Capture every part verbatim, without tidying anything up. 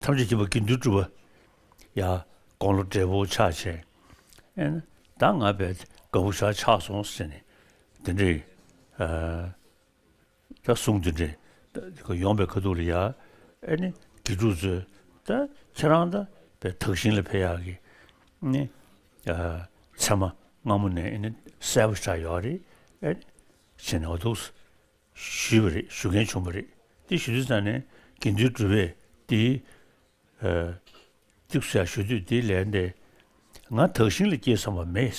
ཐམས་ཅད་མཁྱེན་པ་དགེ་འདུན་གྲུབ་པ་ཡ་དགུང་ལོ་བགྲེས་པོ་ཆགས་བྱས། ཨེ་ནི་ད་ང་བས་དགའ་བོ་ཞེ་དྲག་ཆགས་སོང་ཟེར་ནས་དེ་འདྲའི་ད་གསུང་དེ་འདྲའི་ད་ཡོང་པའི་ཁ་ཐུག་ལ་ཡ། ཨེ་ནི་དགེ་ཕྲུག་ཚོས་ད་ཁྱེད་རང་ད་བས་དག་ཞིང་ལ་ཕེབས་ཡག་གི་ནི་ཚད་མ་སྔ་མོ་ནས་ཨེ་ནི་གསལ་པོ་ཞེ་དྲག་ཡོད་རེད། ཨེ་ནི་བྱས་ནས་འོ་འདུག་ཞུས་པ་རེད། ཞུ་མཁན་བྱུང་བ་རེད། དེ་ཞུ་དུས་ཙང་ནས་དགེ་འདུན་གྲུབ་པས་དེའི་ཨ་ཏིག་ཙམ་ཞུ་དུས་དེའི་ལན་དེ། ང་དག་ཞིང་ལ་སྐྱེས་བསམ་པ་མེད།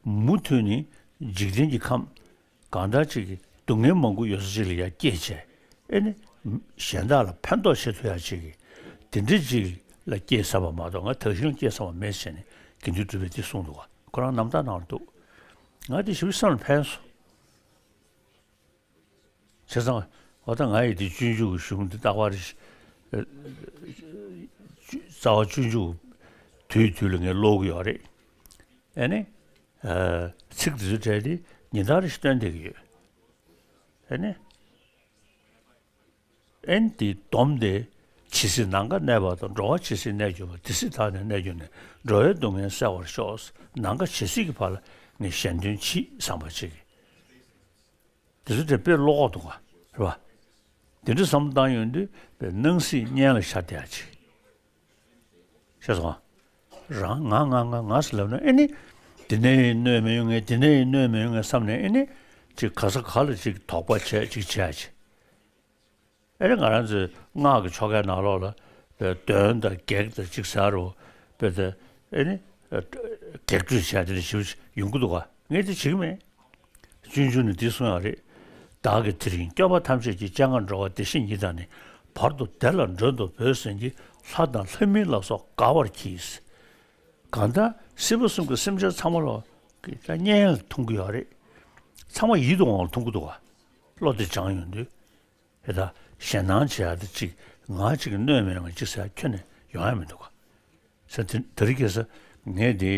མུ་མཐུད་ནས་འཇིག་རྟེན་གྱི་ཁམས་གང་ལྟར་ཅིག་གི་སྡུག་བསྔལ་མང་པོ་ཡོད་ས་ཅིག་ལ་ཡར་སྐྱེས་བྱས། ཨེ་ནི་གཞན་དག་ལ་ཕན་ཐོགས་བྱེད་ཐུབ་ཡག་ཅིག་གི་དེ་འདྲ་ཅིག་ལ་སྐྱེས་བསམ་པ་མ་གཏོགས་ང་དག་ཞིང་ལ་སྐྱེས་བསམ་པ་མེད་ཟེར་ནས་དགེ་འདུན་གྲུབ་པས་དེ་གསུངས་འདུག་ག་ཁོ་རང་རྣམ་ཐར་ནང་ལ་འདུག་ང་དེ་ཞེ་པོ་སེམས་ལ་ཕན་སོང་། བྱས་ཙང་འོ་ད་ང་ཡི་དེ་སྤྱོད་འཇུག་གི་གཞུང་འདི་རྟག་པར་རྩ་བ་སྤྱོད་འཇུག་དུས་དུས་ལ་ངས་ཀློག་གི་ཡོད་རེད། ཨེ་ནི་ཚིག་འདི་ཚོ་བྲལ་ཏེ་ཉིན་ལྟར་རེ་ཞིག་སྟོན་བསྡད་ཀྱི་ཡོད། ཨེ་ནི་ཨེ་ནི་དེའི་སྡོམ་དེ། ཇི་སྲིད་ནམ་མཁའ་གནས་པ་དང་། འགྲོ་བ་ཇི་སྲིད་གནས་གྱུར་པ། དེ་སྲིད་བདག་ནི་གནས་གྱུར་ནས། འགྲོ་བའི་སྡུག་བསྔལ་བསལ་བར་ཤོག་ནམ་མཁའ་ཇི་སྲིད་ཀྱི་བར་ལ་ངས་གཞན་དོན་མཆིས་བསམ་པ་ཅིག་དེ་ཚོ་དེ་དཔེ་ཀློག་འདུག་ག་རེད་པ། དེ་འདྲ་བསམ་བློ་བཏང་ཡོང་དུས་དཔེ་སྣང་སྲིད་གཉེན་ལ་ཤར་བསྡད་ཡ་ཅིག་ཤེས་སོང་ང་། རང་ང་ང་ང་ང་ཟེར་ལབ་ན་ཨེ་ནི། དེ་ནས་ཡིན་གནོད་མི་ཡོང་ངེས། དེ་ནས་ཡིན་གནོད་མི་ཡོང་ངེས་བསམ་ནས་ཨེ་ནི། ཅིག་ག་ས་ག་ལ་ཅིག་དོགས་པ་བྱས་ཅིག་བྱས་ཅིག་ཨེ་ནི་ང་རང་ཚོའི་སྔགས་ཀྱི་ཆོ་གའི་ནང་ལོགས་ལ་དཔེ་གདོན་དང་བགེགས་དང་ཅིག་ཟེར་རོ། དཔེ་དེ་ཨེ་ནི་བགེགས་སྐྲོད་བྱས་དེ་འདྲ་ཞིག་ཡོང་གི་འདུག་ག་ངས་དེ་བྱེད་ཀྱི་མེད། སྤྱོད་འཇུག་ནས་འདི་གསུངས་ཡོད་རེད། བདག་གིས་དེ་རིང་སྐྱོབ་པ་ཐམས་ཅད་ཀྱི། སྤྱན་སྔར་འགྲོ་བ་བདེ་གཤེགས་ཉིད་དང་ནི། བར་དུ་བདེ་ལ་མགྲོན་དུ་བོས་ཟིན་གྱི། ལྷ་དང་ལྷ་མིན་ལ་སོགས་དགའ་བར་གྱིས། གང་ལྟར་སྲིད་པ་གསུམ་གྱི་སེམས་ཅན་ཚང་མ་ལ་གི་ད་སྙན་ལ་ཐུང་གི་ཡོད་རེད། ཚང་མ་ཡིད་དུ་འོང་བ་ལ་ཐུང་གི་འདུག་ག་བློ་དེ་སྦྱངས་ཡོང་དུས། དེ་ལྟར་ཞེད་སྣང་བྱེད་ཡག་དེ་གཅིག་ང་གཅིག་གིས་གནོད་མི་ཡོང་བ་གཅིག་ཟེར་ཡག་ཁྱོན་ནས་ཡོང་ཡག་མི་འདུག་ག་ཟེར་དེ་དེ་རིང་ཁ་སང་ངས་དེ་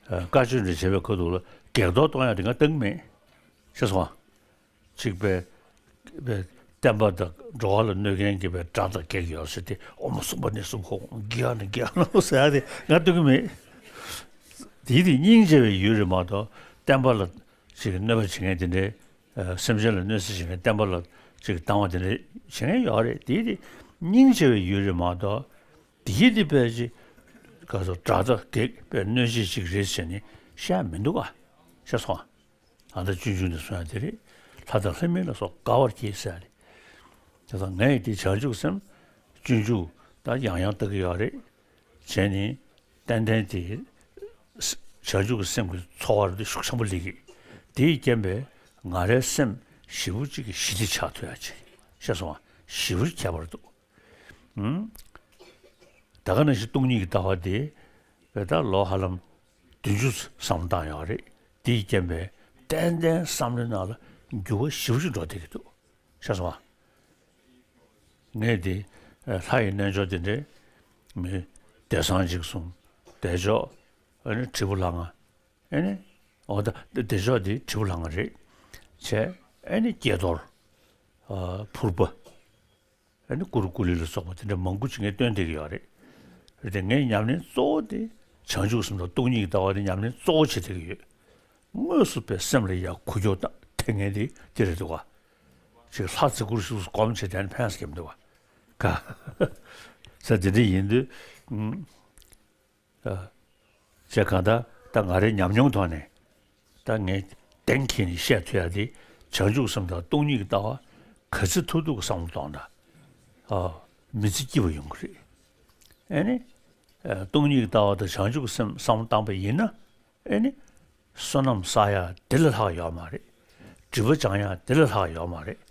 བཀའ་ཆོས་འདྲ་བྱེད་པའི་ཁ་ཐུག་ལ་བགེགས་གཏོར་གཏོང་ཡག་དེ་ང་བཏང་གི་མེད། ཤེས་སོང་ང་། གཅིག་པའི་པའི་བསྟན་པ་དང་འགྲོ་བ་ལ་གནོད་མཁན་གྱི་པའི་དགྲ་དང་བགེགས་ཡོད་ཟེར་ཏེ། ཨོཾ་སུ་པ་ཎི་སྭཱ་ཧཱ། གི་ཡ་ནི་གི་ཡ་ནི་ཟེར་ཡག་དེ་ང་བཏང་གི་མེད། དེ་དེ་སྙིང་རྗེ་བའི་ཡུལ་རེད་མ་གཏོགས་བསྟན་པ་ལ་ཅིག་གནོད་པ་བྱེད་མཁན་དེ་འདྲའི། ཨ་སེམས་ཅན་ལ་གནོད་འཚེ་བྱེད་མཁན་བསྟན་པ་ལ་ཅིག་སྡང་བ་དེ་འདྲ་བྱེད་མཁན་ཡོད་རེད། དེ་དེ་སྙིང་རྗེ་བའི་ཡུལ་རེད་མ་གཏོགས་དེ་དེ་དཔེ་ཅིག་ག་ཚོད་དགྲ་དང་བགེགས་དཔེ་གནོད་བྱེད་ཅིག་རེད་ཟེར་ནས་བཤད་ཡག་མི་འདུག་ག་ཤེས་སོང་ང་། ད་ལྟ་སྤྱོད་འཇུག་ནས་གསུངས་ཡག་དེ་རེད། ལྷ་དང་ལྷ་མིན་ལ་སོགས་དགའ་བར་གྱིས་ཟེར་ཡག་རེད། དེ་ཙང་ངས་དེ་བྱང་ཆུབ་སེམས་སྤྱོད་འཇུག་ད་ཡང་ཡང་ལྟ་གི་ཡོད་རེད། བྱས་ནས་ཏན་ཏན་དེ་བྱང་ཆུབ་ཀྱི་སེམས་ཀྱི་ཚོར་བ་དེ་ཤུགས་ཆེན་པོ་སླེབས་ཀྱི། དེའི་རྐྱེན་པས་ང་རའི་སེམས་ཞེ་པོ་ཅིག་གི་ཞི་བདེ་ཆགས་ཐུབ་ཡག་ཅིག་ཤེས་སོང་ང་། ཞེ་པོ་ཁྱད་པར་འདུག་ཨུམ། ད་ག་ནང་བཞིན་སྟོང་ཉིད་ཀྱི་ལྟ་བ་དེ་བས་ད་ལོ་ཧ་ལམ་བདུན་ཅུ་བསམ་བློ་བཏང་ཡོད་རེད། དེའི་རྐྱེན་པས་ཏན་ཏན་བསམ་བློའི་ནང་ལ་འགྱུར་བ་ཞེ་པོ་ཅིག་འགྲོ་བསྡད་ཀྱི་འདུག་ཤེས་སོང་ང་། ངས་དེ་ལྷ་ཡི་རྣལ་འབྱོར་དེ་འདྲའི་མི་བདེ་གསང་འཇིགས་གསུམ། བདེ་མཆོག་ཨ་ནི་དྲིལ་བུ་ལྷ་ང་། ཨ་ནི་འོ་ད་བདེ་མཆོག་དེ་དྲིལ་བུ་ལྷ་ང་རེད། བྱས་ཨ་ནི་ཀྱེ་རྡོར། ཨ་ཕུར་པ། ཨ་ནི་ཀུ་རུ་ཀུ་ལི་ལ་སོགས་པ་དེ་འདྲ་མང་པོ་ཅིག་ངས་སྟོན་བསྡད་ཀྱི་ཡོད་རེད། རེད་དེ་ངའི་ཉམས་ལེན་གཙོ་བོ་དེ་བྱང་ཆུབ་སེམས་དང་སྟོང་ཉིད་ཀྱི་ལྟ་བ་དེ་ཉམས་ལེན་གཙོ་བོ་བྱེད་བསྡད་ཀྱི་ཡོད། དངོས་སུ་པའི་སེམས་ལ་ཡ་འགུལ་སྐྱོད་དང་ཐེབས་མཁན་དེ་དེ་རེད་འདུག་ག་ཅིག་ལྷ་བརྩི་བཀུར་ཤུགས་སུ་སྒོམ་བྱེད་དེ་ནི་ཕན་སྐྱེམ་འདུག་ག་ས་དེ་འདྲ་ཡིན་དུས། ཨ། བྱས་གང་ལྟར་ད་ང་རའི་ཉམས་མྱོང་ཐོག་ནས་ད་ངས་གཏན་འཁེལ་ནས་བཤད་ཐུབ་ཡག་དེ་བྱང་ཆུབ་སེམས་དང་སྟོང་ཉིད་ཀྱི་ལྟ་བ་ག་ཚོད་ཐུབ་ཐུབ་ཀྱི་བསམ་བློ་གཏོང་དང་། ཨ། མི་ཚེ་སྐྱིད་པ་ཡོང་གི་རེད། ཨེ་ནི། ཨ། སྟོང་ཉིད་ཀྱི་ལྟ་བ་དང་བྱང་ཆུབ་ཀྱི་སེམས་བསམ་བློ་བཏང་པ་ཡིན་ན། ཨེ་ནི། བསོད་ནམས་བསགས་ཡག་དེ་ལས་ལྷག་ཡོད་མ་རེད། སྒྲིབ་པ་སྦྱང་ཡག་དེ་ལས་ལྷག་ཡོད་མ་རེད།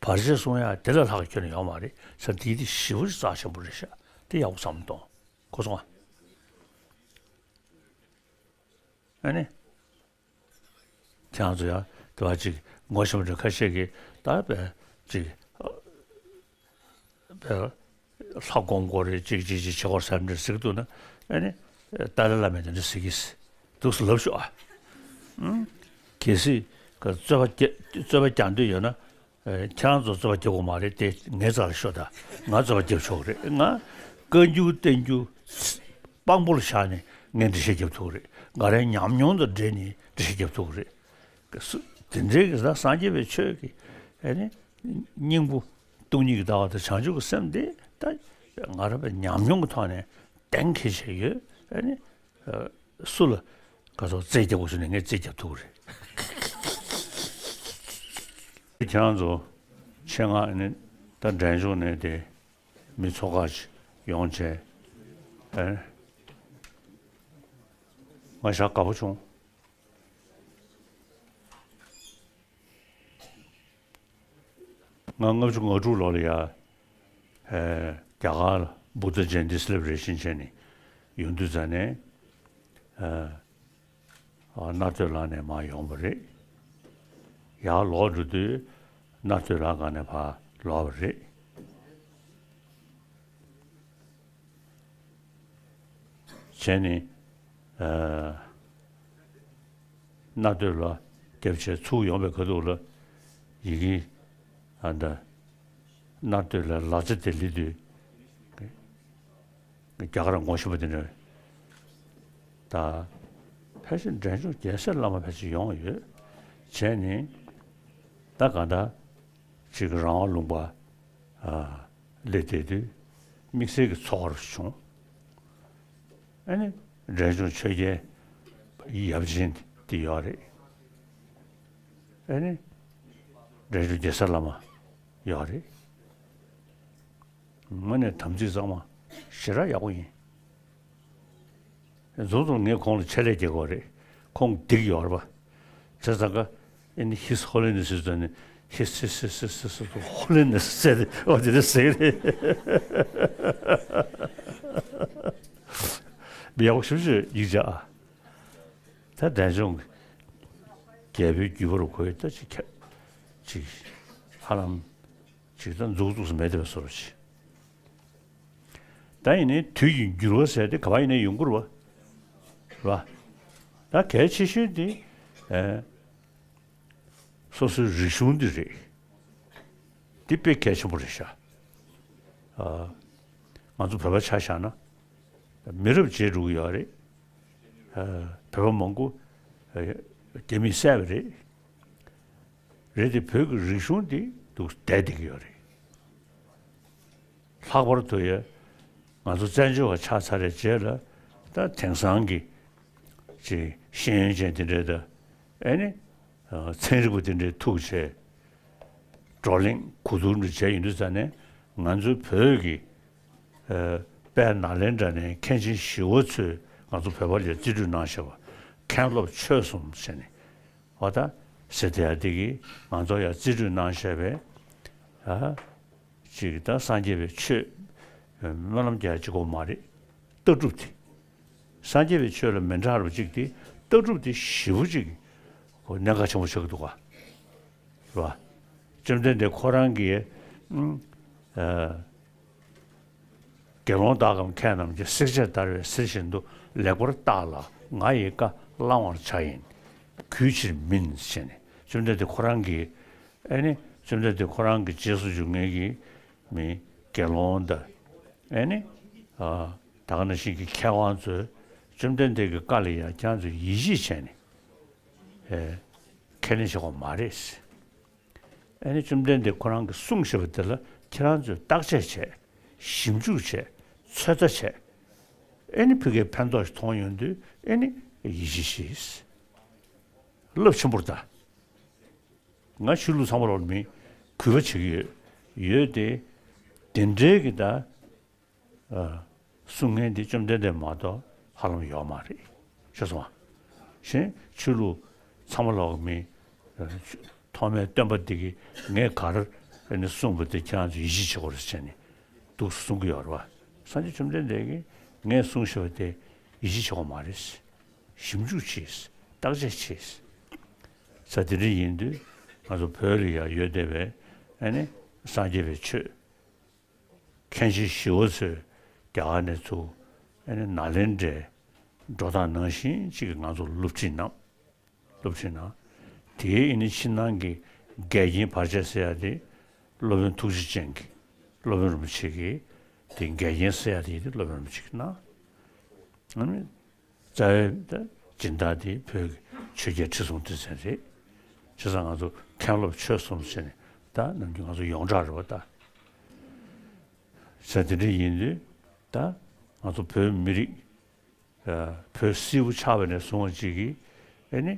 བར་ཆད་སྲུང་ཡག་དེ་ལས་ལྷག་ཁྱོན་ནས་ཡོད་མ་རེད་ཟེར། དེ་དེ་ཞེ་པོ་ཅིག་རྩ་ཆེན་པོ་རེད་ཤག་དེ་ཡག་པོ་བསམ་བློ་གཏོང་། གོ་སོང་ང་། ཨ་ནི། ཁྱེད་རང་ཚོ་ཡང་དེ་བ་ཅིག་ངོ་ཤེས་པ་འདྲ་ཁ་ཤས་ཀྱིས་ད་བས་ཅིག་བས་ལྷ་སྒོམ་དགོས་རེད། ཅིག་ཅིག་ཅིག་བྱེད་དགོས་ཟེར་འདྲ་ཟེར་གྱི་འདུག་ན། ཨ་ནི་ཏཱ་ལའི་བླ་མས་དེ་འདྲ་ཟེར་གྱི་འདུག་སེ་ལབ་ཤོག་ཨ། ཨང་། གལ་སྲིད་ཀྱི་རྩོད་པ་རྒྱག་རྩོད་པ་རྒྱག་འདོད་ཡོད་ན། ཨེ། ཁྱེད་རང་ཚོ་རྩོད་པ་རྒྱབ་དགོས་མ་རེད་དེ། ངའི་རྩ་ལ་ཤོག་དང་། ང་རྩོད་པ་རྒྱབ་ཆོག་གི་རེད། ང་བཀའ་འགྱུར་བསྟན་འགྱུར་དཔང་པོ་ལ་བཞག་ནས་ངས་འགྲེལ་བཤད་རྒྱབ་ཐུབ་ཀྱི་རེད། འགའ་རེས་ཉམས་མྱོང་དང་འབྲེལ་ནས་འགྲེལ་བཤད་རྒྱབ་ཐུབ་ཀྱི་རེད། སུ་དེ་འདྲའི་གི་ད་སངས་རྒྱས་པའི་ཆོས་ཀྱི། ཨེ་ནི། སྙིང་པོ་སྟོང་ཉིད་ཀྱི་ལྟ་བ་དང་བྱང་ཆུབ་ཀྱི་སེམས་དེ་ད་ང་རང་པའི་ཉམས་མྱོང་གི་ཐོག་ནས་གཏན་འཁེལ་བྱས་ཡོད། ཨེ་ནི། སུ་ལ་ག་ཚོད་རྩོད་རྒྱག་དགོས་ཟེར་ནས་ངས་རྩོད་རྒྱག་ཐུབ་ཀྱི་རེད། ཁྱེད་རང་ཚོ་ཆེད་མངགས་ནས་ད་འབྲས་ལྗོངས་ནས་དེ་མི་ཚོགས་ཁག་ཅིག་ཡོང་བྱས། ཨེ། ང་ཞག་དགའ་པོ་བྱུང་། ང་ལྔ་བཅུ་ང་དྲུག་ལོ་ལ་ཡ། ཨེ། རྒྱ་གར་ལ་Buddha Jayanti celebration བྱས་ནས་ཡོང་དུས་ཙ་ནས། ཨེ། ཨ། རྣ་སྟོད་ལ་ནས་མར་ཡོང་བ་རེད། ཡར་ལོག་འགྲོ་དུས་རྣ་སྟོད་ལ་སྒང་ནས་ཕར་ལོག་པ་རེད། བྱས་ནས། ཨ། རྣ་སྟོད་ལ་རྒྱབ་བྱས་ཚུར་ཡོང་བའི་ཁ་ཐུག་ལ་ཡི་གེ། ཨ། ད་རྣ་སྟོད་ལ་ལ་ཙེ་དེ་ལི་དུས། རྒྱ་གར་ངོ་ཤེས་པ་དེ་འདྲ། ད་ཕལ་ཆེར་འབྲས་ལྗོངས་རྒྱལ་སྲས་བླ་མ་ཕལ་ཆེར་ཡོང་ཡོད། བྱས་ནས་ད་གང་ལྟར་ཅིག་རང་དབང་ལུང་པ། ཨ། ལ་བསྡད་དུས་དམིགས་བསལ་གྱི་ཚོར་བ་བྱུང་། ཨ་ནི་འབྲས་ལྗོངས་ཆོས་རྒྱལ་ཡབ་ཆེན་དེ་ཡོད་རེད། ཨ་ནི་འབྲས་ལྗོངས་རྒྱལ་སྲས་བླ་མ་ཡོད་རེད། དངོས་གནས་དམ་ཚིག་གཙང་མ་ཞེ་དྲག་ཡག་པོ་ཡིན། རྫོང་རྫོང་ངས་ཁོང་ལ་ཆེད་ལས་རྒྱག་གི་རེད། ཁོང་སྡིག་ཡོད་རེད་པ། བྱས་ཙང་ཀ་ཨེ་ནི་His Holiness ཟེར་ནས། His His His His His Holiness ཟེར་ཏེ། འོ་དེ་འདྲ་ཟེར་གི་རེད། མི་ཡག་པོ་ཞེ་པོ་ཅིག་ཡིན་ཅག་ཨ། ད་འབྲས་ལྗོངས་རྒྱལ་པོའི་རྒྱུད་པ་རུ་ཁོས་ད་ཅིག་ཁྱབ་ཅིག་ཧ་ལམ་ཅིག་ད་མཛུག་མཛུག་སུ་མེད་བསྡད་པའི་བཟོ་འདྲ་ཅིག་ད་ཡིན་ནའི་དུས་ཀྱི་འགྱུར་བ་ཟེར་དེ་ག་པར་ཡིན་ནའི་ཡོང་གི་རེད་པ། རེད་པ། ད་གལ་ཆེ་ཤོས་དེ། ཨེ། སོ་སོའི་རིག་གཞུང་འདི་རེད། འདི་དཔེ་གལ་ཆེན་པོ་རེད་ཤག་ཨ། ང་ཚོ་བོད་པ་ཆ་བཞག་ན་མི་རབས་བརྗེ་འགྲོ་གི་ཡོད་རེད། ཨ། བོད་པ་མང་པོ་རྒྱ་མིས་བསད་པ་རེད། རེད་དེ་བོད་ཀྱི་རིག་གཞུང་འདི་འདུག་བསྡད་བསྡད་ཀྱི་ཡོད་རེད། ལྷག་པར་དུ་ཡ་ང་ཚོ་བཙན་བྱོལ་བ་ཆགས་ཚར་བའི་རྗེས་ལ། ད་དེང་སང་གི་ཅིག་ཤེས་ཡོན་ཅན་དེ་འདྲའི་ད། ཨེ་ནི། ཨ། ཚན་རིག་པ་དེ་འདྲའི་ཐུག་བྱས། བགྲོ་གླེང་གོ་བསྡུར་འདྲ་བྱས་ཡོང་དུས་ཙ་ནས་ང་ཚོའི་བོད་ཀྱི། ཨ། དཔལ་ནཱ་ལེནྡྲ་ནས་མཁན་ཆེན་ཞི་བ་འཚོས་ང་ཚོ་བོད་པ་ལ་རྩིས་སྤྲོད་གནང་བཞག་པ། མཁན་སློབ་ཆོས་གསུམ་ཟེར་ནས། འོ་ད་ཟེར་དེ་ཡ་དེ་གིས་ང་ཚོ་ཡ་རྩིས་སྤྲོད་གནང་བཞག་པའི། ཨ། ཅིག་ད་སངས་རྒྱས་པའི་ཆོས་སྨོན་ལམ་རྒྱག་ཡ་གཅིག་པོ་མ་རེད། ལྟ་གྲུབ་དེ། སངས་རྒྱས་པའི་ཆོས་ལ་མི་འདྲ་བ་གཅིག་དེ་ལྟ་གྲུབ་དེ་ཞེ་པོ་ཅིག་གོ་གནད་འགག་ཆེན་པོ་ཆགས་ཀྱི་འདུག་ག། རེད་པ། བཅོམ་ལྡན་འདས་ཁོ་རང་གིས། ཨ། དགེ་སློང་དག་གམ་མཁས་རྣམས་ཀྱིས། བསྲེག་བཅད་བརྡར་བའི་གསེར་བཞིན་དུ། ལེགས་པར་བརྟགས་ལ་ང་ཡི་བཀའ་བླང་བར་བྱ་ཡིན། གུས་ཕྱིར་མིན་ཞེས་ནས། བཅོམ་ལྡན་འདས་ཁོ་རང་གིས། ཨེ་ནི། བཅོམ་ལྡན་འདས་ཁོ་རང་གི་རྗེས་སུ་འཇུག་མཁན་གྱི་མི་དགེ་སློང་དང་། ཨེ་ནི། ཨ། ད་ག་ནང་བཞིན་གྱི་མཁས་དབང་ཚོས་བཅོམ་ལྡན་འདས་ཀྱི་བཀའ་ལ་ཡང་ཁྱེད་རང་ཚོས་ཡིད་ཆེས་བྱས་ནས། ཨེ། ཁས་ལེན་བྱེད་དགོས་མ་རེད། ཨེ་ནི་བཅོམ་ལྡན་འདས་ཁོ་རང་གིས་གསུངས་བཞག་པ་དེ་ལ་ཁྱེད་རང་ཚོས་བརྟག་དཔྱད་བྱས། ཞིབ་འཇུག་བྱས། ཚོད་ལྟ་བྱས། ཨེ་ནི་ཕ་གིར་ཕན་ཐོགས་ཤིག་མཐོང་ཡོང་དུས་ཨེ་ནི་ཡིད་ཆེས་བྱེད། རླབས་ཆེན་པོ་རེད་ད། ང་ཆོས་ལུགས་ཚང་མ་ལོག་མི་གུས་པ་བྱེད་ཀྱི་ཡོད། ཡོད་དེ། དེ་འདྲའི་གི་ད། ཨ། གསུང་མཁན་དེ་བཅོམ་ལྡན་འདས་མ་གཏོགས་ཧ་ལམ་ཡོད་མ་རེད། ཤེས་སོང་ང་། གཞན་ཆོས་ལུགས་ཚང་མ་ལོག་མི། ཨ། ཐོག་མའི་སྟོན་པ་འདི་གིས་ངས་ག་རེ་ནས་གསུངས་པ་དེ་ཁྱེད་རང་ཚོས་ཡིད་ཆེས་བྱེད་དགོས་རེད་ཟེར་ནས་འདུག་གསུང་གི་ཡོད་རེད་པ། སངས་རྒྱས་བཅོམ་ལྡན་འདས་ཀྱིས་ངས་གསུངས་བཞག་པ་དེ་ཡིད་ཆེས་བྱེད་དགོས་མ་རེད། ཞིབ་འཇུག་བྱེད། བརྟག་དཔྱད་བྱེད། ས་དེ་འདྲ་ཡིན་དུས་ང་ཚོ་བོད་ལ་ཡང་ཡོད་བསྡད་པའི། ཨ་ནི་སངས་རྒྱས་པའི་ཆོས། མཁན་ཆེན་ཞི་བ་འཚོས་རྒྱ་གར་ནས་ཚུར། ཨ་ནི་ནཱ་ལེནྡྲའི་འགྲོ་སྟངས་ནང་བཞིན་ཅིག་གི་ང་ཚོར་སློབ་ཁྲིད་གནང་། སློབ་ཁྲིད་གནང་། དེའི་ཨ་ནི་ཕྱི་ནང་གི་ འགལ་རྐྱེན་བར་ཆད་སེལ་ཡ་དེ་སློབ་དཔོན་ཐུགས་རྗེ་ཅན་གྱི་སློབ་དཔོན་རིན་པོ་ཆེ་གིས་དེ་འགལ་རྐྱེན་སེལ་ཡ་དེ་ཡིན་དུས་སློབ་དཔོན་རིན་པོ་ཆེ་གིས་གནང་། ཨ་ནི་རྩ་བའི་ད་སྦྱིན་བདག་དེ་བོད་ཀྱི་ཆོས་རྒྱལ་ཁྲི་སྲོང་ལྡེ་བཙན་རེད། བྱས་ཙང་ང་ཚོ་མཁན་སློབ་ཆོས་གསུམ་ཟེར་ནས་ད་ནམ་རྒྱུན་ང་ཚོ་ཡོངས་གྲགས་རེད་པ་ད། ཟེར་དེ་འདྲ་ཡིན་དུས་ད་ང་ཚོ་བོད་མི་རིགས་བོད་སིལ་བུ་ཆགས་པ་ནས་བཟུང་བ་ཅིག་གིས་ཨེ་ནི་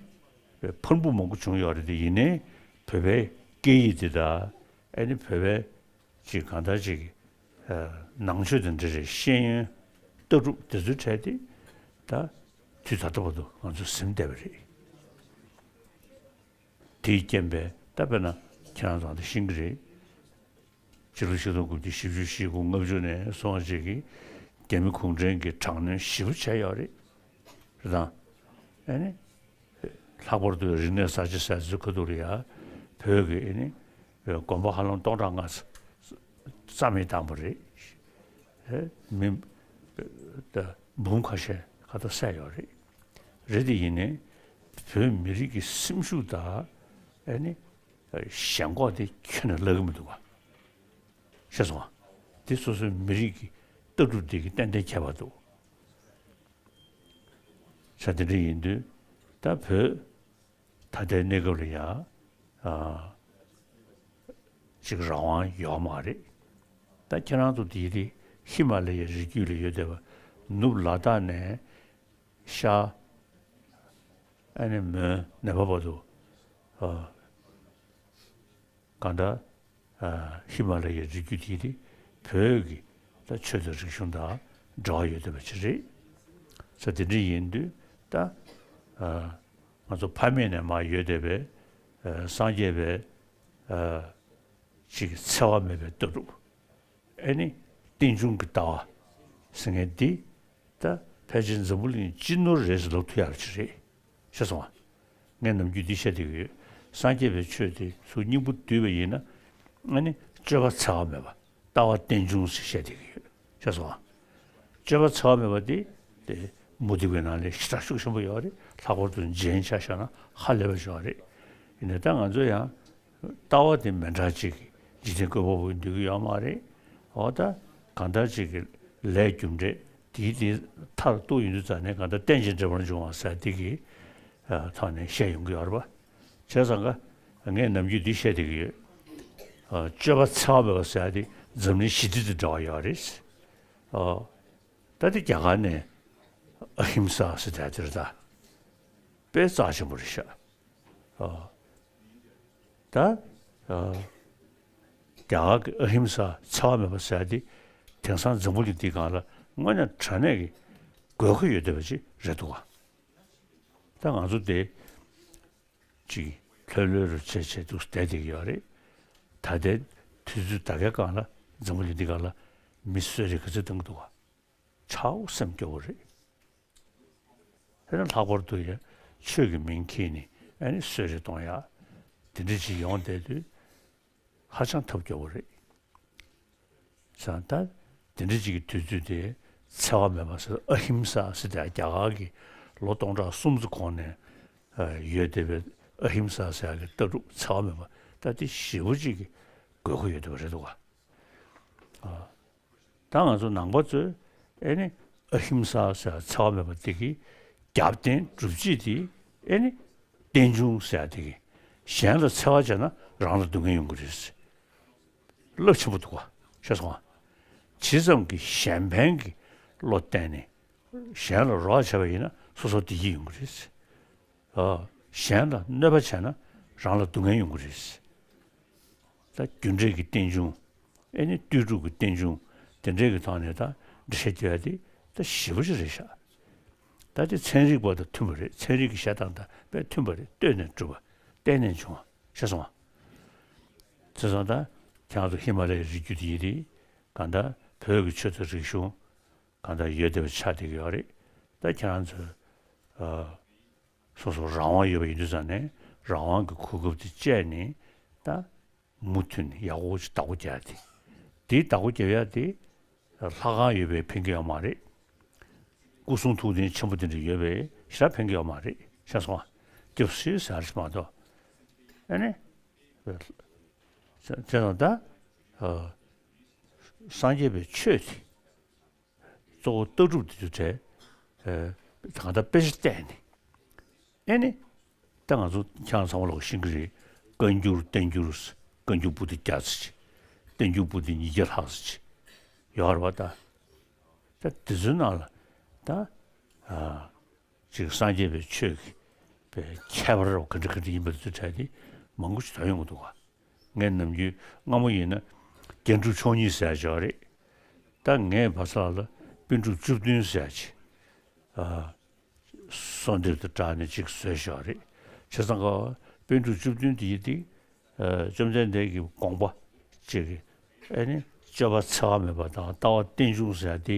ཕུར་འབུ་མང་པོ་བྱུང་ཡོད་རེད་དེ། ཡིན་ནའི་བོད་པའི་སྐད་ཡིག་འདི་དང་ཨེ་ནི་བོད་པའི་ཅིག་གང་ལྟར་ཅིག་ནང་ཆོས་དང་འབྲེལ་བའི་ཤེས་ཡོན་ལྟ་གྲུབ་དེ་ཚོའི་གྲས་དེ་ད་དུས་ད་ལྟ་བར་དུ་ང་ཚོས་ཟིན་བསྡད་པ་རེད། དེའི་རྐྱེན་པས་ད་དཔེར་ན་ཁྱེད་རང་ཚོ་ད་ཤེས་ཀྱི་རེད། ཕྱི་ལོ་ཆིག་སྟོང་དགུ་བརྒྱ་བཞི་བཅུ་ཞེ་དགུ་ལྔ་བཅུ་ནས་བཟུང་བ་ཅིག་གིས་རྒྱ་མི་གུང་ཁྲན་གྱིས་དྲག་གནོན་ཞེ་པོ་བྱས་ཡོད་རེད། རེད་དང་། ཨ་ནི། ལྷག་པར་དུ་རིག་གནས་གསར་བརྗེ་ཟེར་ཚུལ་ཁ་ཐུག་ལ་ཡ། བོད་ཀྱི་ཨ་ནི། དགོན་པ་ཧ་ལམ་སྟོང་ཕྲག་ལྔ་རྩ་མེད་བཏང་བ་རེད། ཨེ། མི། ད་འབུམ་ཁ་ཤས་ཁ་ཐག་བསད་ཡོད་རེད། རེད་དེ་ཡིན་ནའི། བོད་མི་རིགས་ཀྱི་སེམས་ཤུགས་དང་། ཨ་ནི། ཞེན་ཁོག་དེ་ཁྱོན་ནས་བརླག་གི་མི་འདུག་ག་ཤེས་སོང་ང་། འདི་སོ་སོའི་མི་རིགས་ཀྱི་ལྟ་གྲུབ་འདི་གི་ཏན་ཏན་ཁྱད་པར་འདུག་ས་དེ་འདྲ་ཡིན་དུས་ད་བོད་ད་ལྟའི་གནས་སྐབས་ལ་ཡ། ཨ། ཅིག་རང་དབང་ཡོད་མ་རེད། ད་ཁྱེད་རང་ཚོ་དེའི་རིགས་ཧི་མ་ལ་ཡའི་རི་རྒྱུད་ལ་ཡོད་བསྡད་པ་ནུབ་ལ་དྭགས་ནས་ཤར། ཨ་ནི་མོན་ནེ་པ་བར་དུ། ཨ། གང་ལྟར། ཨ། ཧི་མ་ལ་ཡའི་རི་རྒྱུད་དེ་དེ་བོད་ཀྱི་ད་ཆོས་དང་རིག་གཞུང་དང་འབྲེལ་བ་ཡོད་བསྡད་པ་ཅིག་རེད། ས་དེ་འདྲ་ཡིན་དུས་ད། ཨ། ང་ཚོ་ཕ་མེས་ནས་མར་ཡོད་བསྡད་པའི། ཨ། སངས་རྒྱས་པའི། ཨ། ཅིག་འཚེ་བ་མེད་པའི་ལྟ་གྲུབ། ཨེ་ནི། རྟེན་འབྱུང་གི་ལྟ་བ་ཟེར་མཁན་འདི་ད་ཕལ་ཆེར་འཛམ་བུ་གླིང་སྤྱི་ནོར་རེད་ཟེར་ལབ་ཐུབ་ཡག་ཅིག་རེད། ཤེས་སོང་ང་། ངས་ནམ་རྒྱུན་འདི་བཤད་བསྡད་ཀྱི་ཡོད། སངས་རྒྱས་པའི་ཆོས་དེ་ཚུར་སྙིང་པོ་བསྡུས་པ་ཡིན་ན། ཨ་ནི་སྤྱོད་པ་འཚེ་བ་མེད་པ། ལྟ་བ་རྟེན་འབྱུང་ཟེར་བཤད་བསྡད་ཀྱི་ཡོད། ཤེས་སོང་ང་། སྤྱོད་པ་འཚེ་བ་མེད་པ་དེ་དེ་མུ་སྟེགས་པའི་ནང་ལས་ཞེ་དྲག་ཤུགས་ཆེན་པོ་ཡོད་རེད། ལྷག་པར་དུ་རྗེན་ཆ་བཞག་ན་ཧ་ལས་པ་ཞིག་ཡོད་རེད། ཡིན་ནའི་ད་ང་ཚོ་ཡང་ལྟ་བ་དེ་མི་འདྲ་ཅིག་གི་འཇིག་རྟེན་བཀོད་པ་པོ་འདུས་ཀྱི་ཡོད་མ་རེད། འོ་ད་གང་ལྟར་ཅིག་གི་ལས་རྒྱུ་འབྲས་དེའི་དེ་མཐར་གཏུགས་ཡོང་དུས་ཙང་ནས་གང་ལྟར་རྟེན་ཅིང་འབྲེལ་པར་འབྱུང་བ་ཟེར་དེ་གི་ཐོག་ནས་བཤད་ཡོང་གི་ཡོད་རེད་པ། བྱས་ཙང་ཀ་ངས་ནམ་རྒྱུན་འདི་བཤད་བསྡད་ཀྱི་ཡོད། སྤྱོད་པ་འཚེ་བ་མེད་པ་ཟེར་ཡ་དེ་འཛམ་གླིང་ཞི་བདེ་དང་འབྲེལ་བ་ཡོད་རེད། ད་དེ་རྒྱ་གར་ནས་ཨ་ཧིམ་ས་ཟེར་ཡ་དེ་རེད་ད། དཔེ་རྩ་ཆེན་པོ་རེད་ཤག་ཨ། ད། ཨ། རྒྱ་གར་གྱི་ཨ་ཧིམ་ས་འཚེ་བ་མེད་པ་ཟེར་ཡ་དེ་དེང་སང་འཛམ་བུ་གླིང་འདིའི་སྒང་ལ་དངོས་གནས་དྲང་གནས་ཀྱི་དགོས་མཁོ་ཡོད་བསྡད་པ་ཅིག་རེད་འདུག་ག་ད་ང་ཚོ་དེ་ཅིག་ལྷོད་ལྷོད་རུ་བྱས་བྱས་འདུག་བསྡད་བསྡད་ཀྱི་ཡོད་རེད། ད་ལྟའི་དུས་ཚོད་ད་གའི་སྒང་ལ་འཛམ་བུ་གླིང་འདིའི་སྒང་ལ་མི་གསོད་རེས་ག་ཚོད་གཏོང་གི་འདུག་ག་ཆའོ་སེམས་སྐྱོ་བོ་རེད། དེ་ནས་ལྷག་པར་དུ་ཡང་ཆོས་ཀྱི་མིང་འཁྱེར་ནས་ཨ་ནི་གསོད་རེས་གཏོང་ཡག་དེ་འདྲ་ཅིག་ཡོང་བསྡད་དུས་ཧ་ཅང་ཐབས་སྐྱོ་བོ་རེད། བྱས་ཙང་ད་དེ་འདྲ་ཅིག་གི་དུས་ཚོད་དེ་འཚེ་བ་མེད་པ་ཟེར་ཨ་ཧིམ་ས་ཟེར་དེ་རྒྱ་གར་གྱི་ལོ་སྟོང་ཕྲག་གསུམ་ཙམ་གོང་ནས་ཡོད་བསྡད་པའི་ཨ་ཧིམ་ས་ཟེར་ཡག་གི་ལྟ་གྲུབ་འཚེ་བ་མེད་པ་ད་དེ་ཞེ་པོ་ཅིག་གི་དགོས་མཁོ་ཡོད་བསྡད་པ་རེད་འདུག་ག་ད་ང་ཚོ་ནང་པ་ཚོས་ཨེ་ནི་ཨ་ཧིམ་ས་ཟེར་འཚེ་བ་མེད་པ་དེ་གི་རྒྱབ་རྟེན་སྒྲུབ་བྱེད་དེ་ཨེ་ནི་རྟེན་འབྱུང་ཟེར་དེ་གི་གཞན་ལ་འཚེ་བ་བྱས་ན་རང་ལ་སྡུག་བསྔལ་ཡོང་གི་རེད། རླབས་ཆེན་པོ་འདུག་ག་ཤེས་སོང་ང་། ཇི་ཙམ་གྱི་གཞན་ཕན་གྱི་བློ་བརྟེན་ནས་གཞན་ལ་རོགས་བྱས་པ་ཡིན་ན་སོ་སོར་བདེ་སྐྱིད་ཡོང་གི་རེད། ཨ། གཞན་ལ་གནོད་པ་བྱས་ན་རང་ལ་སྡུག་བསྔལ་ཡོང་གི་རེད། ད་རྒྱུ་འབྲས་ཀྱི་རྟེན་འབྱུང་། ཨེ་ནི་ལྟོས་གྲུབ་ཀྱི་རྟེན་འབྱུང་དེ་འདྲའི་གི་ཐོག་ནས་ད་འགྲེལ་བཤད་རྒྱག་ཡ་དེ་ད་ཞེ་པོ་ཅིག་རེད་ཤག་ད་དེ་ཚན་རིག་པ་དང་མཐུན་པ་རེད། ཚན་རིག་གི་བཤད་སྟངས་དང་དཔེ་མཐུན་པ་རེད། ལྟོས་ནས་གྲུབ་པ། བརྟེན་ནས་བྱུང་བ། ཤེས་སོང་ང་། བྱས་ཙང་ད་ཁྱེད་རང་ཚོ་ཧི་མ་ལ་ཡའི་རི་རྒྱུད་དེ་ཡིན་དེ་གང་ལྟར་བོད་ཀྱི་ཆོས་དང་རིག་གཞུང་གང་ལྟར་ཡོད་བསྡད་པ་ཆགས་བསྡད་ཀྱི་ཡོད་རེད། ད་ཁྱེད་རང་ཚོས་ཨ། སོ་སོ་རང་དབང་ཡོད་པ་ཡིན་དུས་ཙང་ནས་རང་དབང་གི་གོ་སྐབས་དེ་སྤྱད་ནས་ད་མུ་མཐུད་ནས་ཡག་པོ་ཅིག་བདག་པོ་རྒྱག་ཡ་དེ། དེའི་བདག་པོ་རྒྱབ་ཡ་དེ་ལྷ་ཁང་ཡོད་པས་ཕན་གྱི་ཡོད་མ་རེད། སྐུ་གསུང་ཐུགས་རྟེན་ཆེན་པོ་དེ་འདྲ་ཡོད་པས་ཞེ་དྲག་ཕན་གྱི་ཡོད་མ་རེད། ཤེས་སོང་ང་། སྐྱབས་སུ་ཟེར་ཞིག་མ་གཏོགས། ཨ་ནི། བྱས་ཙང་ད། ཨ། སངས་རྒྱས་པའི་ཆོས་དེ། གཙོ་བོ་ལྟ་གྲུབ་དེ་ཚོ་བྲལ། ཨ། གང་ལྟར་དཔེ་ཆ་བལྟས་ནས། ཨེ་ནི། ད་ང་ཚོ་ཁྱེད་རང་ཚང་མ་ལོག་ཤེས་ཀྱི་རེད། བཀའ་འགྱུར་བསྟན་འགྱུར། བཀའ་འགྱུར་པོ་ཏི་བརྒྱ་ཙམ་ཅིག་བསྟན་འགྱུར་པོ་ཏི་ཉིས་བརྒྱ་ལྷག་ཙམ་ཅིག་ཡོད་རེད་པ་ད། ད་དེ་ཚོའི་ནང་ལ་ད། ཨ། ཅིག་སངས་རྒྱས་པའི་ཆོས་ཀྱི་པའི་ཁྱད་པར་ག་འདྲ་ག་འདྲ་ཡིན་པ་དེ་ཚོའི་གྲས་དེ་མང་པོ་ཞིག་ཐོན་ཡོང་གི་འདུག་ག་ངས་ནམ་རྒྱུན་སྔ་མོ་ཡིན་ན་རྒྱན་དྲུག་མཆོག་གཉིས་ཟེར་ཡག་ཅིག་ཡོད་རེད། ད་ངས་བར་སྐབས་ལ་པཎ་གྲུབ་བཅུ་བདུན་ཟེར་ཡག་ཅིག་ཨ། གསོལ་འདེབས་དང་སྦྲགས་ནས་ཅིག་བཟོས་བཞག་རེད། བྱས་ཙང་ཀ་པཎ་གྲུབ་བཅུ་བདུན་དེ་ཡི་དེ། ཨ། བཅོམ་ལྡན་འདས་ཀྱི་དགོངས་པ་ཅིག་ཨེ་ནི་སྤྱོད་པ་འཚེ་བ་མེད་པ་དང་ལྟ་བ་རྟེན་འབྱུང་ཟེར་ཡག་དེ་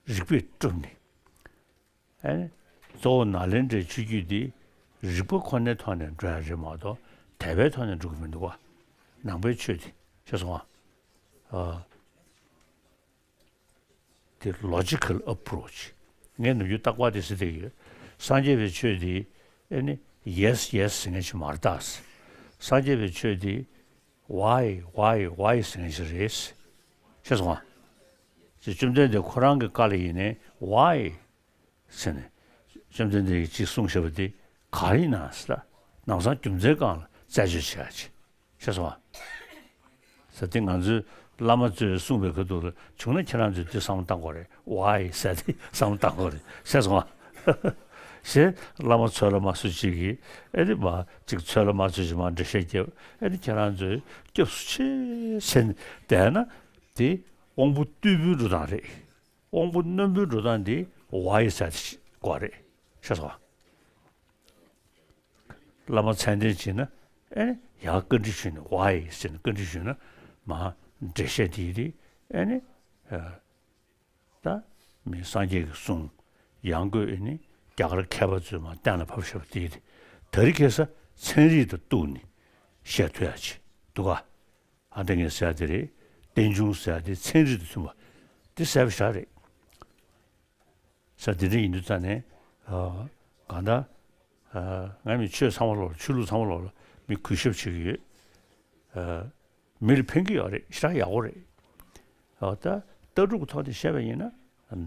རིགས་པས་བསྒྲུབས་ནས། ཨེ་ནི་གཙོ་བོ་ནཱ་ལེནྡྲའི་ཆོས་བརྒྱུད་འདི་རིགས་པ་ཁོ་ནའི་ཐོག་ནས་འགྲོ་ཡག་རེད་མ་གཏོགས་དད་པའི་ཐོག་ནས་འགྲོ་གི་མི་འདུག་ག་ནང་པའི་ཆོས་དེ་ཤེས་སོང་ང་། ཨ། དེ་logical approach། ངས་ནམ་རྒྱུན་རྟག་པར་དེ་ཟེར་བསྡད་ཀྱི་ཡོད། སངས་རྒྱས་པའི་ཆོས་དེ་ཨེ་ནི་yes yes ཟེར་མཁན་ཞིག་མ་རེད་ད། སངས་རྒྱས་པའི་ཆོས་དེ་why why why ཟེར་མཁན་ཞིག་རེད། ཤེས་སོང་ང་། ཅེས་བཅོམ་ལྡན་འདས་ཁོ་རང་གི་བཀའ་ལ་ཡིན་ནའི་why ཟེར་ནས། བཅོམ་ལྡན་འདས་ཀྱིས་ཅིག་གསུངས་བཞག་པ་དེ་ག་རེ་ཡིན་ན་ཟེར་ད། ལམ་སང་རྒྱུ་མཚན་སྒང་ལ་རྩད་གཅོད་བྱེད་ཡག་ཅིག་ཤེས་སོང་ང་། ཟེར་དེ་ང་ཚོའི་བླ་མ་ཚོས་གསུངས་པའི་ཁ་ཐུག་ལ་བྱུང་ན་ཁྱེད་རང་ཚོས་དེ་བསམ་བློ་བཏང་དགོས་རེད། why ཟེར་དེ་བསམ་བློ་བཏང་དགོས་རེད། ཤེས་སོང་ང་། ཞེས་བླ་མ་ཚོད་ལ་མ་ཚོད་ཅིག་གིས་ཨེ་དེ་མ་ཅིག་ཚོད་ལ་མ་ཚོད་ཅིག་མ་འགྲེལ་བཤད་རྒྱབ། ཨེ་དེ་ཁྱེད་རང་ཚོས་སྐྱབས་སུ་མཆི་ཟེར་ནས་བསྡད་ན་དེ་དབང་པོ་རྟུལ་པོའི་འགྲོ་སྟངས་རེད། དབང་པོ་རྣོན་པོའི་འགྲོ་སྟངས་འདི་why ཟེར་དེ་དགོས་རེད། ཤེས་སོང་ང་། བླ་མ་མཚན་ལྡན་བྱས་ན་ཨེ་ནི་ཡང་བཀའ་འདྲི་ཞུས་ནས་why ཟེར་ནས་བཀའ་འདྲི་ཞུས་ན་མ་འགྲེལ་བཤད་དེ་ཡི་དེ་ཨེ་ནི་ད་མི་སངས་རྒྱས་ཀྱི་གསུང་ཡང་སྒོས་ཨེ་ནི་རྒྱ་གར་མཁས་པ་ཚོས་མ་གཏན་ལ་ཕབ་བཞག་པ་དེ་ཡི་དེ་ད་རེས་ཁ་སང་ཚན་རིག་དང་གཏུགས་ནས་བཤད་ཐུབ་ཡག་ཅིག་འདུག་ག་ཨ་ད་ངས་ཟེར་ཡག་དེ་རེད། རྟེན་འབྱུང་ཟེར་ཡག་དེ་ཚན་རིག་དང་མཐུན་པ་དེ་གསལ་པོ་ཞེ་དྲག་རེད། ས་འདི་འདྲ་ཡིན་དུས་ཙང་ནས། ཨ། གང་ལྟར། ཨ། ང་མི་ཆོས་ཚང་མ་ལོག་ལ་ཆོས་ལུགས་ཚང་མ་ལོག་ལ་མི་གུས་ཞབས་བྱེད་ཀྱི་ཡོད། ཨ། མི་ལ་ཕན་གྱི་ཡོད་རེད། ཞེ་དྲག་ཡག་པོ་རེད། ཨ། ད་ལྟ་གྲུབ་ཐོག་ནས་བཤད་པ་ཡིན་ན་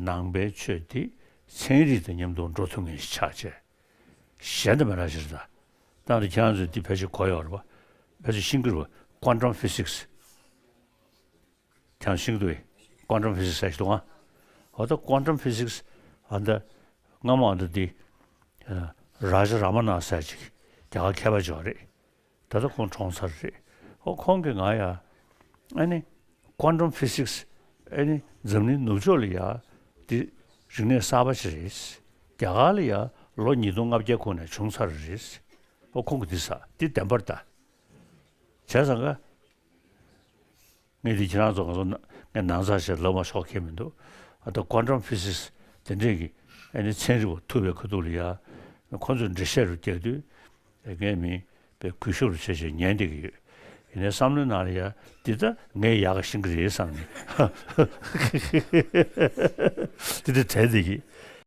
ནང་པའི་ཆོས་དེ་ཚན་རིག་དང་མཉམ་དུ་འགྲོ་ཐུབ་མཁན་ཞིག་ཆགས་བྱས། གཞན་དང་མི་འདྲ་ཞིག་རེད་ད། ད་ཁྱེད་རང་ཚོས་འདི་ཕལ་ཆེར་གོ་ཡོད་རེད་པ། ཕལ་ཆེར་ཤེས་ཀྱི་རེད་པ། Quantum physics། ཁྱེད་ཤེས་འདུག་གས། Quantum physics ཟེར་ཞིག་འདུག་ཨ། འོ་ད་quantum physics ཨ་ད་སྔ་མོ་ཨ་ད་དེ་རཱ་ཇ་རཱ་མ་ན་ཟེར་ཅིག་རྒྱ་གར་མཁས་པ་ཅིག་ཡོད་རེད། ད་ལྟ་ཁོང་གྲོངས་ཚར་རེད། ཨོ་ཁོང་གིས་ང་ཡ་ཨ་ནི་quantum physics ཨ་ནི་འཛམ་གླིང་ནུབ་ཕྱོགས་ལ་ཡ་དེ་རིག་གནས་གསར་པ་ཞིག་རེད། རྒྱ་གར་ལ་ཡ་ལོ་ཉིས་སྟོང་ལྔ་བརྒྱ་གོང་ནས་བྱུང་ཚར་རེད། ཨོ་ཁོང་གིས་དེ་ཟ་དེ་བདེན་པར་ད། བྱས་ཙང་ཀ་ངས་འདི་ཁྱེད་རང་ཚོ་ག་ཚོད་ན་ངས་ནང་ཚགས་བྱས་ལབ་མ་ཆོག་མཁན་མི་འདུག་ཨ་ད་quantum physics དེ་འདྲས་ཀྱི་ཨ་ནི་ཚན་རིག་པ་ཐུབ་པའི་ཁ་ཐུག་ལ་ཡ་ཁོ་ཚོས་འགྲེལ་བཤད་རུ་བརྒྱབ་དུས་ངས་མི་པའི་གུས་ཞབས་རུ་བྱས་བྱས་ཉན་བསྡད་ཀྱི་ཡོད། ཡིན་ནའི་བསམ་བློའི་ནང་ལ་ཡ་འདི་ད་ངས་ཡག་ག་ཤེས་ཀྱི་རེད་བསམ་ནས་འདི་འདྲ་དྲན་བསྡད་ཀྱི།